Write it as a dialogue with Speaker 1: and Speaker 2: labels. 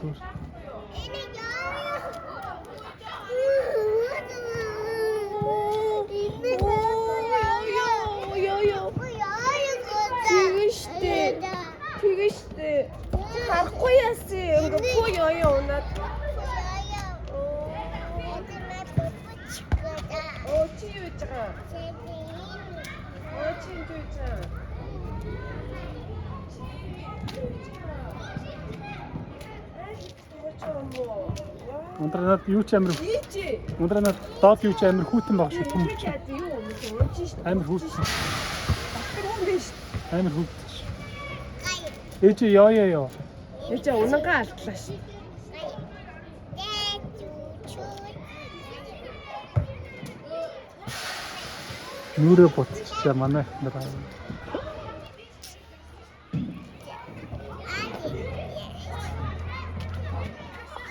Speaker 1: Зүгээр.
Speaker 2: Ёо ёо ёо. Тэгэн штэ. Тэгэн штэ. Чи харахгүй яасан юм. Ингээ пүү ёо ёо унаад. Оо, чи юу хийж байгаа? Оо, чи юу хийж байгаа?
Speaker 1: Ундраа над юу ч амир
Speaker 2: Ийчи.
Speaker 1: ундраа над доод юу ч амир хүйтэн баг шүү төмөрч.
Speaker 2: Юу юм унж штэ.
Speaker 1: Амир хүйтэн.
Speaker 2: Батар хүн биш.
Speaker 1: Амир хүйтэн. Ээж ёо ёо ёо.
Speaker 2: Ээжээ унангаа алдлаа ш.
Speaker 1: Нүрээ буцчихлаа манай эхнэр.